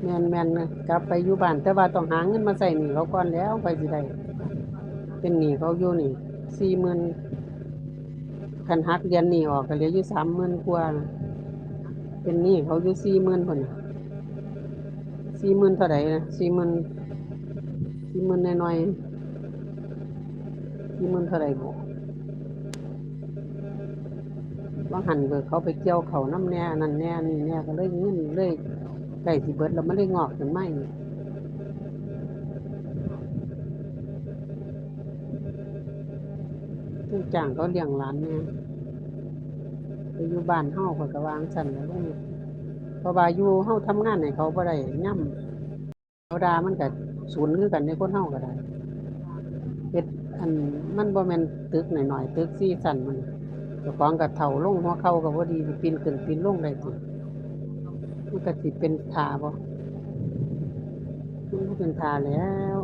ແມ່ນໆ ກັບໄປຢູ່ບ້ານ ແຕ່ວ່າຕ້ອງຫາເງິນມາໃຊ້ໜີ້ເຂົາກ່ອນແລ້ວ ຂ້ອຍຊິໄດ້ ເປັນໜີ້ເຂົາຢູ່ນີ້ສີ່ໝື່ນ ຄັນຫັກເດືອນນີ້ອອກກໍເຫຼືອຢູ່ສາມໝື່ນກວ່ານະ ເປັນໜີ້ເຂົາຢູ່ສີ່ໝື່ນພຸ້ນນະ ສີ່ໝື່ນເທົ່າໃດນະ ສີ່ໝື່ນ ສີ່ໝື່ນໜ້ອຍໆ ສີ່ໝື່ນເທົ່າໃດບຸ ວ່າຫັ້ນເບີເຂົາໄປກ່ຽວເຂົ້ານຳແດ່ ອັນນັ້ນແດ່ ອັນນີ້ແດ່ ກໍເລີຍເງິນເລີຍໃກ້ຊິເບິດແລ້ວ ມັນເລີຍງອກຂຶ້ນມາອີກ ຕ້ອງຈ້າງເຂົາລ້ຽງຫຼານແດ່ ໄປຢູ່ບ້ານເຮົາ ຂ້ອຍກໍວ່າຈັ່ງຊັ້ນແຫຼະ ເພາະວ່າຢູ່ເຮົາທຳງານໃຫ້ເຂົາບໍ່ໄດ້ ຍາມ ເຂົາດ່າມັນກະສູນຄືກັນເດ້ ຄົນເຮົາກະໄດ້ ເຮັດ ອັນ ມັນບໍ່ແມ່ນຕຶກໜ້ອຍໆ ຕຶກສີ່ຊັ້ນມັນ ເຈົ້າຂອງກະເຖົ້າລົງ ຫົວເຂົ່າກະບໍ່ດີ ຊິປີນຂຶ້ນປີນລົງໄດ້ຕິ ມັນກະຊິເປັນທ່າບໍ່ ມັນບໍ່ເປັນທ່າແລ້ວ.